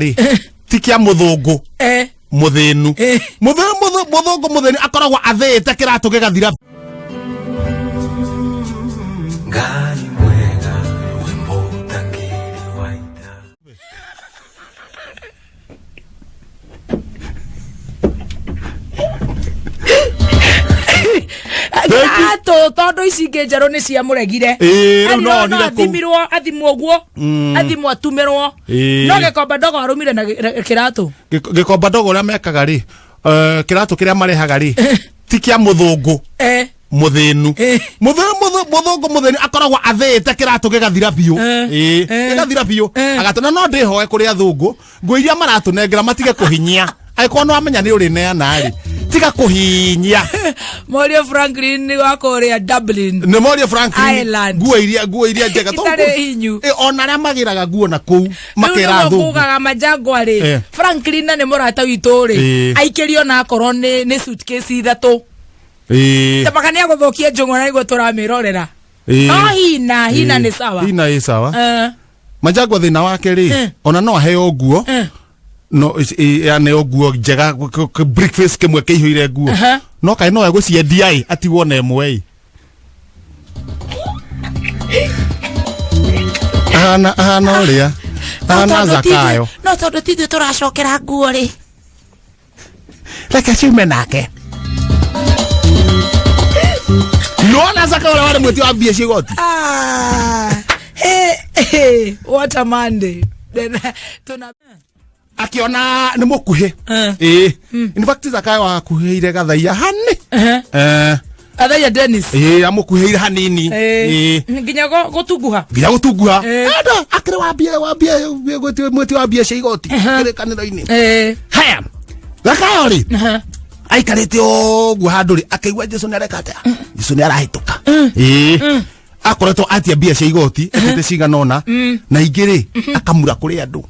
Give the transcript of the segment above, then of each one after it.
Rĩ ti kĩa mũthũngũ mũthĩnu. Mũthũngũ mũthĩnu akoragwo athĩĩte kĩratũ gĩgathira. Ngai mwega we mũtangĩri wa ita. Kiratũ tondũ ici ingĩ njerũ nĩ ciamũregire. Ĩĩ, rĩu Yaani no no onire kũu. athimirwo, athimwo ũguo, athimwo atumĩrwo. No gĩkomba ndogo arũmire na kĩratũ. Gĩkomba ndogo ũrĩa mekaga rĩ, kĩratũ kĩrĩa marehaga rĩ ti kĩa mũthũngũ mũthĩnu. Mũthũngũ mũthĩnu akoragwo athĩĩte kĩratũ gĩgathira biũ. Ĩĩ, gĩgathira biũ. Agatũna no ndĩhoe kũrĩ athũngũ nguo iria maratũnengera matige kũhinyia, angĩkorwo nĩ wamenya nĩ ũrĩneana rĩ, tiga kũhinyia. Morio Franklin wa kũrĩa Dublin. Nĩ Morio Franklin. Ireland. Nguo iria njega. Itarĩ hinyu. Ona arĩa magĩraga nguo na kũu makera Rĩu nĩguo athũngũ. kugaga majangwa rĩ, Franklin na nĩ mũrata witũ rĩ, aikĩrio na akorwo nĩ suitcase ithatũ. Tabaka nĩ agũthũkia njũng'wa na nĩguo tũramĩrorera. No hina hina nĩ sawa. Hina ĩ sawa. Majangwa thĩna wake rĩ, ona no aheo nguo, no aneo nguo njega, briefcase kĩmwe kĩihũire nguo, no kaĩ no egũciendia ĩ atigwo na ĩmwe ĩ ahana ũrĩa ahana Zakayo. No tondũ ti ithuĩ tũracokera nguo rĩ. Reke ciume nake nona Zakayo ũrĩa warĩ mwĩti wa mbia cia igoti. Ah, hey, hey, what a Monday. Then, tuna Akiona nĩ mũkuhĩ. Ĩĩ, in fact Zakayo akuhĩire gathaia hani. Athaia Dennis. Ĩĩ, amũkuhĩire hanini. Ĩĩ. Nginya gũtunguha. Nginya gũtunguha. Enda akĩrĩ wa mbia mwĩti wa mbia cia igoti kĩrĩkanĩro-inĩ. Haya, Zakayo rĩ, aikarĩte ũguo handũ rĩ, akĩigua Jesu nĩ areka atĩa, Jesu nĩ arahĩtũka. Ĩĩ, akoretwo atia mbia cia igoti etĩte cigana ũna na ingĩ rĩ akamura kũrĩ andũ.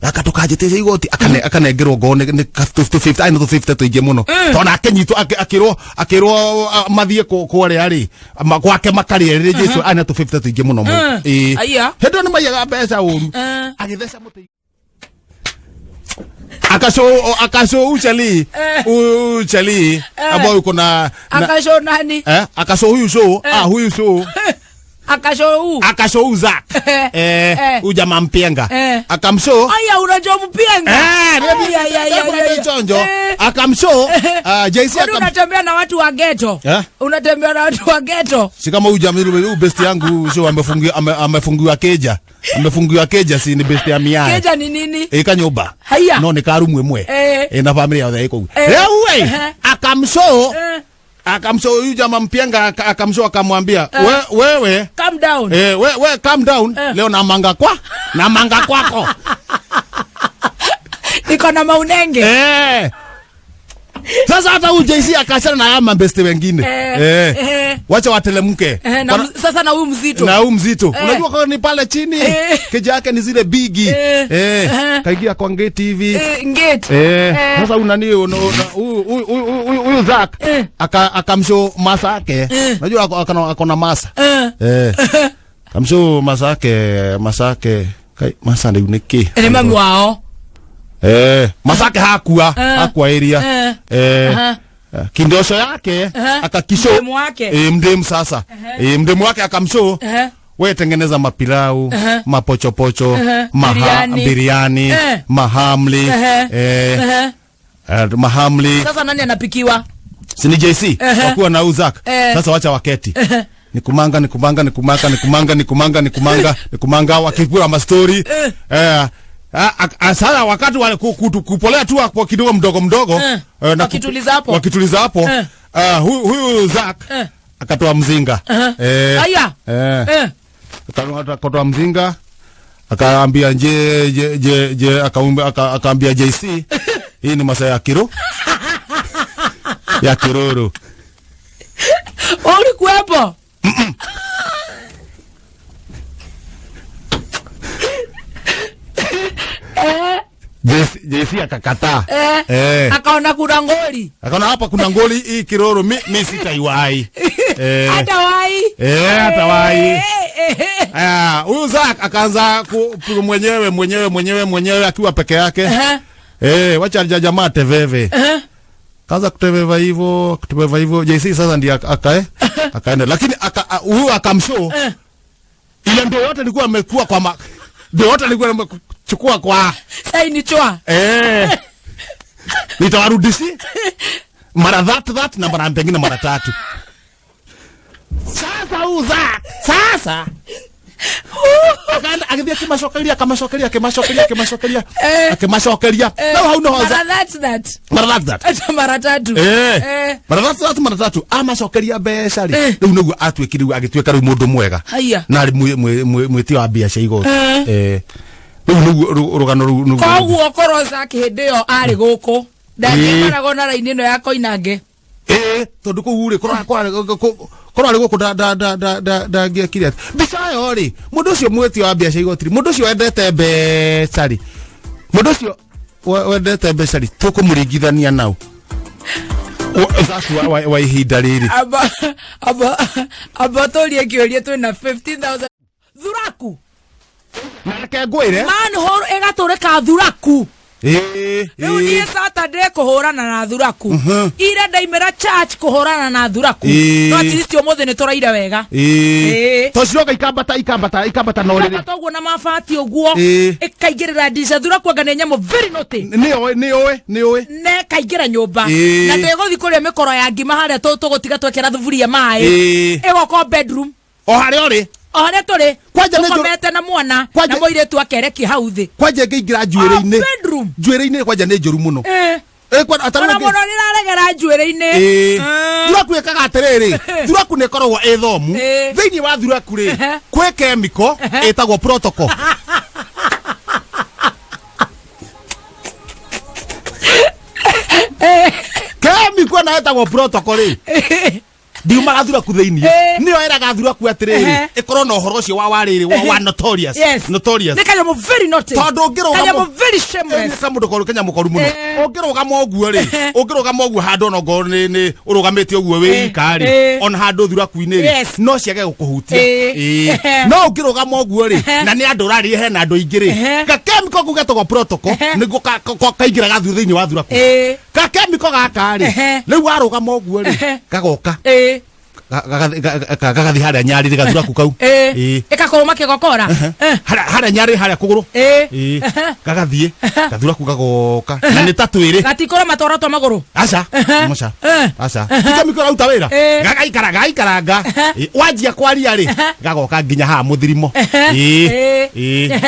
Aka ndũkanjĩtie cia igoti, akanengerwo ngoo nĩ ka 50 ai nĩ tũ 50 tũingĩ mũno, tondũ akĩnyitwo akĩrwo mathiĩ kũrĩa rĩ gwake makarĩe rĩ Jesu ai na tũ 50 tũingĩ mũno mũno. Ĩĩ. Aya. Hĩndĩ ĩyo nĩ maiyaga mbeca ũru. Agĩtheca mũtĩ akasho uchali uchali ambao yuko na Akasho nani? Akasho huyu show, ah, huyu show. Akasho huu. Akasho Zak, huyu jamaa mpienga. Akamshow. Aya, unajua mpienga. Eh, Ai, ai, ai, ai, ai, ai. chonjo. Akamshow, JC Kwani akam unatembea na watu wa ghetto? Eh? Unatembea na watu wa ghetto? Si kama huyu jamaa, huyu best yangu show amefungiwa, amefungiwa keja, amefungiwa keja, si ni best ya miaya. Keja ni nini? Ĩka nyũmba. Haya. No nĩ karumu ĩmwe. Na family yothe ĩ kũu. Rĩu ĩ akamshow, akamshow huyu jamaa mpienga, akamshow akamwambia, we, wewe Calm down. We calm down. Leo namanga kwa namanga kwako. Niko na maunenge. Sasa hata huyu JC akaachana na haya mabeste wengine. Wacha watelemke. Na, sasa na huyu mzito. Na huyu mzito. Unajua kwa ni pale chini. Keja yake ni zile bigi. Kaingia kwa gate hivi. Ngate. Sasa huyu nani, huyu Zack akamshow masa yake. Unajua ako na masa. Kamshow masa yake, masa yake. Kai masa ni niki. Ni mami wao. Masa yake hakua area. Kindosho yake akakisho. Mdemu wake. Mdemu sasa. Mdemu wake akamshow. We tengeneza mapilau, mapochopocho, maha, Biriani. biriani, mahamli, mahamli. Sasa nani anapikiwa? Si ni JC wakuwa na Uzak. Sasa wacha waketi. Nikumanga, nikumanga, nikumanga, nikumanga, nikumanga, nikumanga, nikumanga, wakikula mastori. Sasa wakati wa kupolea tu kwa kidogo mdogo mdogo, na Wakituliza hapo. Wakituliza hapo. Huyu Zak akatoa mzinga. Aya. Akatoa mzinga akaambia je je je je akaambia JC, hii ni masaa ya kiro ya kiruru. Ulikuwepo? JC akakataa. Akaona kuna ngoli. Akaona hapa kuna ngoli hii kiroro, mi sitaiwahi. Hata wai. Hata wai. Aya, huyu Zack akaanza mwenyewe mwenyewe mwenyewe mwenyewe akiwa peke yake. Eh, wacha jamaa teveve. Kaanza kuteveva hivyo, kuteveva hivyo. JC sasa ndiye akae akaenda. Lakini huyu akamshow. Ile ndio yote alikuwa amekuwa kwa ndio yote alikuwa amechukua kwa saini chwa. Eh. Nitawarudishi mara that na mara pengine mara tatu. Sasa uza. Sasa. Akaenda agithia akimacokeria, akimacokeria, akimacokeria, akimacokeria. Akimacokeria. No, hau no hoza. Mara that. Mara that. Ata mara tatu. Mara that mara tatu. Amacokeria mbeca ri. Riu niguo atuikire agituika riu mundu mwega. Haya. Na ari mwiti wa mbia cia igoti. Riu niguo rugano ruu niguo. Koguo korwo Zack hindi iyo ari guku. Ndangĩkoragwo na raini ĩno ya Koinange. Tondu kũu rĩ, korwo arĩ gũkũ ndangĩekire atĩ. Mbica ĩyo rĩ, mũndũ ũcio mwĩtio wa mbia cia igoti rĩ, mũndũ ũcio wendete mbeca rĩ, mũndũ ũcio wendete mbeca rĩ, tũkũmũringithania nau. Zack wa ihinda rĩrĩ. Amba tũrie kĩũria twĩna 15,000. Thuraku. Na reke ngwĩre. Manhole ĩgatũrĩka thuraku. Rĩu niĩ Saturday kũhũrana na thuraku. Ira ndaimĩra church kũhũrana na thuraku. No at least ũmũthĩ nĩ tũraire wega. To ciroka ikambata, ikambata, ikambata na ũrĩrĩ. Ikambata ũguo na mabati ũguo. Ĩkaingĩrĩra ndica. Thuraku anga nĩ nyamũ very naughty. Nĩ ũĩ, nĩ ũĩ. Na ĩkaingĩra nyũmba. Na ndĩgũthiĩ kũrĩa mĩkoro ya ngima harĩa tũgũtiga twekĩra thuburia maĩ. Ĩgoka bedroom. O harĩa ũrĩ. O harĩa tũrĩ. Kwanja nĩ njũ- Tũkomete na mwana, Kwanja na mũirĩtu akerekia hau thĩ. Kwanja ĩngĩingĩra njuĩrĩ-inĩ. O bedroom. Njuĩrĩ-inĩ kwanja nĩ njũru mũno. Kwa, atarĩ Ona na mũno nĩraregera njuĩrĩ-inĩ. Thuraku ĩkaga atĩrĩrĩ, thuraku nĩ ĩkoragwo ĩ thomu. Thĩinĩ wa thuraku rĩ, kwĩ chemical ĩtagwo protocol. Chemical ĩno ĩtagwo protocol rĩ. Ndiumaga thuraku thĩinĩ. Nĩyo ĩraga thuraku atĩrĩrĩ, ĩkorwo na ũhoro ũcio wa warĩrĩ, wa notorious. Notorious. Nĩ kanyamũ very naughty. Tondũ ũngĩrũgama Kanyamũ very shameless. Nĩ kamũndũ koru, kanyamũ koru mũno. Ũngĩrũgama ũguo rĩ, ũngĩrũgama ũguo handũ ona ongorwo nĩ ũrũgamĩte ũguo wĩ ika rĩ, ona handũ thuraku-inĩ rĩ, no ciage gũkũhutia. No ũngĩrũgama ũguo rĩ, na nĩ andũ ũrarĩ hena andũ aingĩ rĩ, ga chemical kau getagwo protocol, nĩguo kaingĩra gathiĩ thĩinĩ wa thuraku. Ga chemical gaka rĩ, rĩu warũgama ũguo rĩ, gagoka. Gagathiĩ harĩa nyarĩrĩ gathuraku kau. Ĩgakorwo makĩgokora. Harĩa nyarĩrĩ harĩa kũgũrũ. Gagathiĩ. Gathuraku gagoka. Na nĩ ta twĩrĩ. Gatikorwo matwarotwo magũrũ. Aca. Aca. Aca. Ti chemical ĩraruta wĩra. Gagaikara, gaikaranga. Wanjia kwaria rĩ, gagoka nginya haha mũthirimo.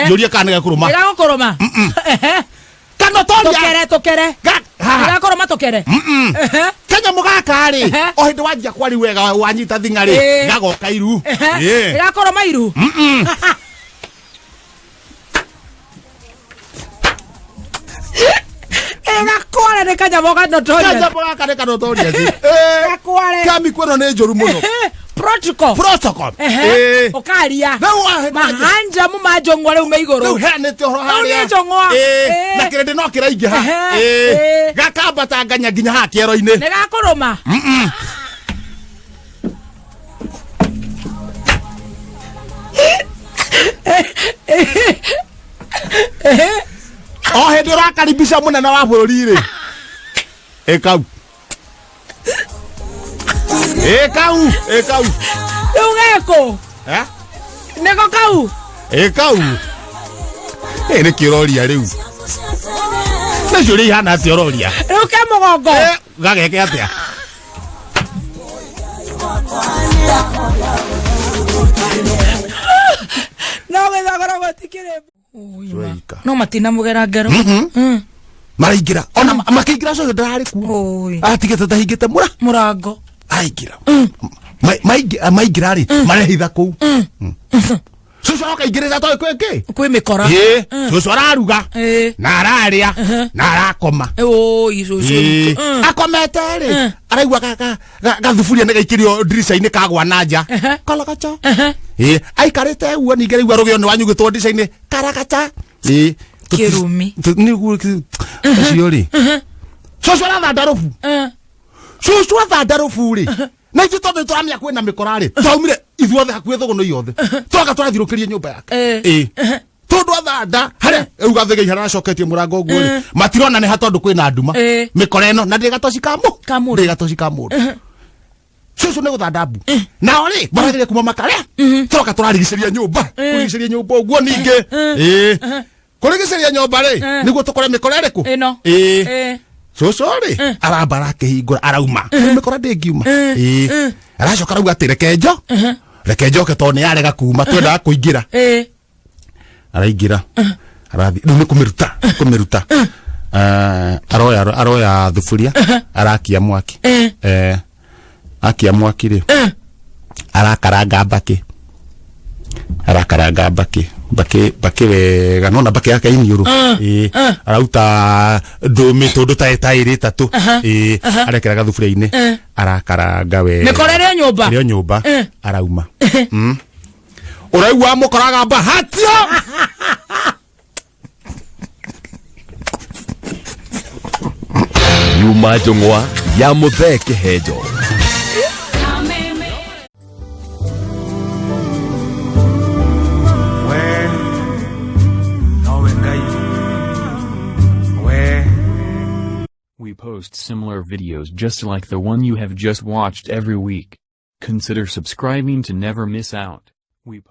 Njũrie kana nĩ gekũrũma. Nĩ gagũkũrũma? Kanotoria. Tũkere, tũkere. Haha. Nĩgakorwo matũkere. Kanyamũ gaka rĩ, o hĩndĩ wanjia kwari wega wanyita thing'a rĩ, gagoka iru. Nĩgakorwo mairu. Ĩgakware nĩ kanyamũ ga notorious. Kanyamũ gaka nĩ ka notorious. Gakware. Kemiko ĩno nĩ njũru mũno. Protocol. Protocol. Ũkaria. Rĩu wa- Mahanjamu ma njũng'wa rĩu me igũrũ. Rĩu heanĩte ũhoro Rĩu nĩ harĩa. njũng'wa. Na kĩrĩndĩ no kĩraingĩha. Gakambatanganya nginya haha kĩero-inĩ. Nĩ gakũrũma? O hĩndĩ ũrakaribisha mũnene wa bũrũri rĩ. Ĩkau. Ĩkau, ĩkau. Rĩu gekũ? Nĩko kau? Ĩkau. Nĩ kĩ ũroria rĩu? Nĩ ciũria ihana atĩa ũroria? Rĩu ke mũgongo? Gageke atĩa? No gĩthogoro gũtikĩrĩ. Tũraika. No matina mũgera ngero. Maraingĩra. Ona makĩingĩra cũcũ ndararĩ kuo. Atigĩte tahingĩte Mũrango. Aingĩra. Maingĩra rĩ, marehitha kũu. Cũcũ aroka aingĩrĩra toĩ kwĩ kĩ? Kwĩ mĩkora. Cũcũ araruga. Na ararĩa. Na arakoma. Oi, cũcũ. Akomete rĩ, araigua gathuburia nĩ gaikĩrio ndirica-inĩ kagwa na nja. Karagaca. Aikarĩte ũguo ningĩ araigua rũgĩo nĩ wanyugĩtwo ndirica-inĩ. Karagaca. Kĩrumi. Nĩguo ũcio rĩ. Cũcũ arathanda rũbu. Cũcũ athanda rũbu rĩ. Na ithuĩ tondũ nĩtũramenya kwĩna mĩkora rĩ, twaumire Ithuothe hakuhĩ thũgũnũ yothe tũroka tũrathirũkĩria nyũmba yake. Ĩ tondũ athanda harĩa rĩu gathegei harĩa acoketie mũrango ũguo rĩ, matirona nĩ ha tondũ kwĩna nduma. Mĩkora ĩno na ndĩ gatoci ka mũ Ka mũndũ. Ndĩ gatoci ka mũndũ. Cũcũ nĩ gũthanda mbu nao rĩ marageria kuma makarĩa tũroka tũrarigicĩria nyũmba, kũrigicĩria nyũmba ũguo ningĩ ĩ kũrigicĩria nyũmba rĩ nĩguo tũkore mĩkora ĩrĩkũ. Ĩno. Ĩ cũcũ rĩ aramba arakĩhingũra arauma mĩkora ndĩngiuma. Ĩ aracoka arauga atĩ reke njo reke njoke tondũ nĩ yarega kuma twendaga kũingĩra. Araingĩra arathi rĩu nĩ kũmĩruta kũmĩruta. Aroya aroya thuburia arakia mwaki. Akia mwaki rĩ arakaranga mbakĩ, arakaranga mbakĩ mbakĩ mbakĩ wega nona mbakĩ yake iniũrũ. Ĩ arauta ndũmĩ tũndũ ta ĩrĩ ĩtatũ. Ĩ arekera gathuburia-inĩ arakaranga wega. Mĩkora ĩrĩ o nyũmba? Ĩrĩ o nyũmba. Arauma. Ũraigua mũkoraga mba hatio. Nyuma njũng'wa ya Mũthee Kĩhenjo. We nowe Ngai we. We post similar videos just like the one you have just watched every week. Consider subscribing to never miss out. We